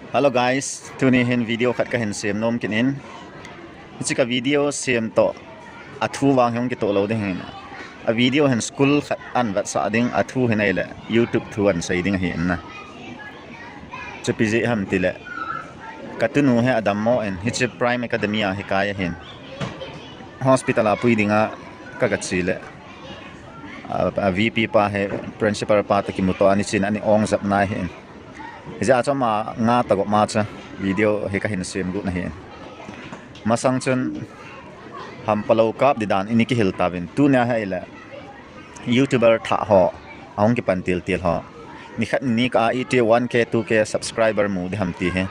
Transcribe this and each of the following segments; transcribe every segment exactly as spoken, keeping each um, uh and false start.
Hello guys, tuni hin video khat kahin sem nom kit in. Hiche ka video sem toh athu vang hi hung kitoh lou ding ahin. A video hin school khat an vetsah ding, athu hin ahile YouTube thu an sei ding ahin na. Chu ipi jeh ham tile, ka tunu hi adammo in, hiche Prime Academy a hikai ahin. Hospital a pui dinga ka, kache le, a, a V P pa hi principal pa toh kimuto ani chin ani ong jap nai hin. Hijeh a chu ama nga tagop ma chu video hi kahin sem got ahin. Masang chun hampalou kap di dan ini kihil tauvin. Tunia hi ahile YouTuber thah ho ahung kipan til til ho, nikhat ni kah a iti one K, two K subscriber mu di ham ti hi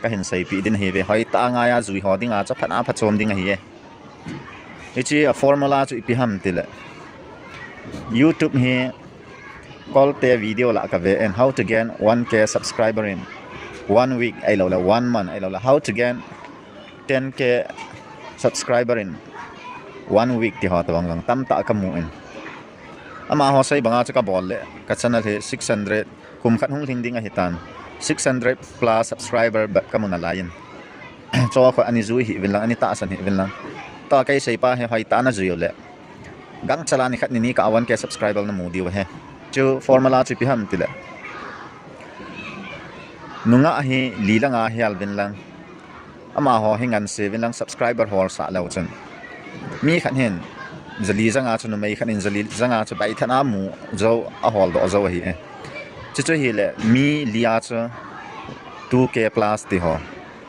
kahin seipeh ding ahiuve. Hoitah a ngai a jui ho dinga chu phat a phachom ding ahiye. Hiche a formula chu ipi ham tile, YouTube hi Kolte video lah kave in, how to gain one K subscriber in one week, ahiloule one month, ahiloule how to gain ten K subscriber in one week ti ho tobang jong tamtah kamu in. Amaho sei banga chu kabol le ka channel hi six hundred, kum khat hung lhing ding ahitan, six hundred plus subscriber bep kamu nalai in. Chu kho ani jui hih uvin lang, ani tahsan hih uvin lang. Tua kei seipa hi hoitah a najui ule, gangchal a nikhat nini kah a one K subscriber namu diu ahi. Chu formula chu ipi ham tile, nungah hi li le nga hel uvin lang, amaho hi nganse uvin lang, subscriber holsah leu chun, mi khat hin jali janga chu, numei khat in jali janga chu baithat a mu jou, aholdoh jou ahi e. Chuchu hile mi li a chu two K plus ti ho,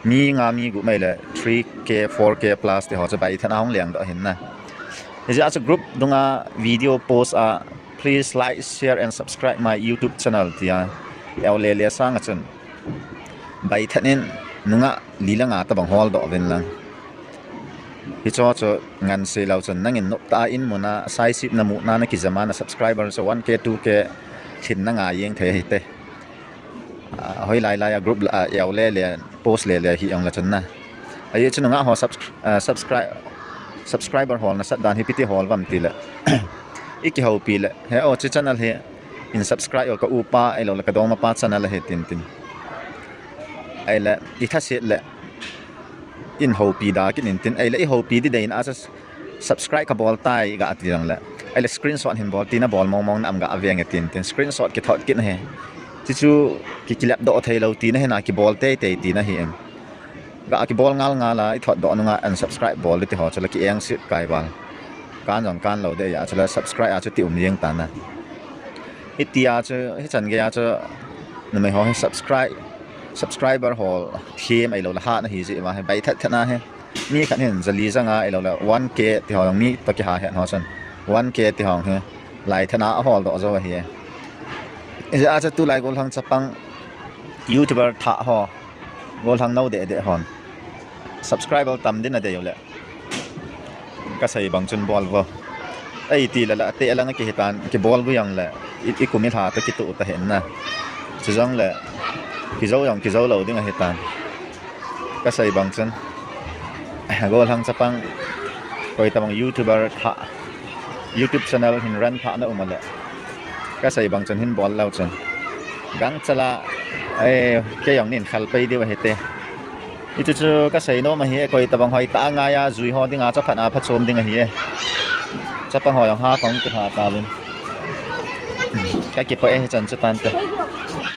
mi nga mi gup mai le three K, four K plus ti ho chu baithat a hung lengdoh ahin na. Hijeh a chu group dunga video post a, please like, share and subscribe my YouTube channel tia eule le sanga chun, baithat in nungah li le nga tobang holdoh uvin lang. Hichu chu nganse leu chun nangin noptah a in muna saisip na muna nakijam a, na subscriber chu one K, two K lhin na ngai jeng thei ahite. A, hoilai lai a group lah a eule le post le le hi jongle chun na, ajeh chu nungah ho subscri-, a, subscri-, subscriber hol nasat dan hi ipi ti hol uvem tile, ikihoupi le, he o, hiche channel hi in subscribe u, ka upa ahiloule ka dongmapa channel ahi tin tin, ahile ithaset le in houpi da kit in tin, ahile ihoupi di deina a chu subscribe kabol tai gati jongle, ahile screenshot hin bol ti, nabol mong mong na am gavenge tin tin, screenshot kithot kit ahi. Chuchu ki, kilapdoh theilou tina ahi na, kibol teitei tina ahi in. Ga kibol ngal ngal a, ithotdoh nunga unsubscribe bol di ti ho chule ki engset kai val. Kan jong kan lou deh a chule subscribe a chu ti um jeng tan a. Hitia chu, hichan gei a chu numei ho hi subscribe, subscriber hol them ahiloule hat na hijeh uva hi baithat that na hi. Mi khat hin jali janga ahiloule one K ti ho jong, mi toh kiha het ho chun one K ti ho hi laithat a aholdoh jou ahi. Hijeh a chu tulai gollhang chapang YouTuber thah ho, gollhang nou deh deh hon subscriber tam din adei ule, kasei bang chun bol vo. Eiti le la, ateh lang akihitan, kibol vo jongle i, ikum ilha toh kitoh ta hin na. Chujongle kijou jong kijou lou ding ahitan. Kasei bang chun, gollhang chapang, koitabang YouTuber thah, YouTube channel hin run thah na um ale, kasei bang chun hin bol leu chun, gangchal a, eh, kei jong nin khal pei diu ahite. Hichu chu kasei nom ahi, koitabang hoitah a ngai a jui ho dinga chu phat a phachom ding ahi e. Chapang ho jong ha kong kipha tauvin. Kakipah e, hichan chu tante.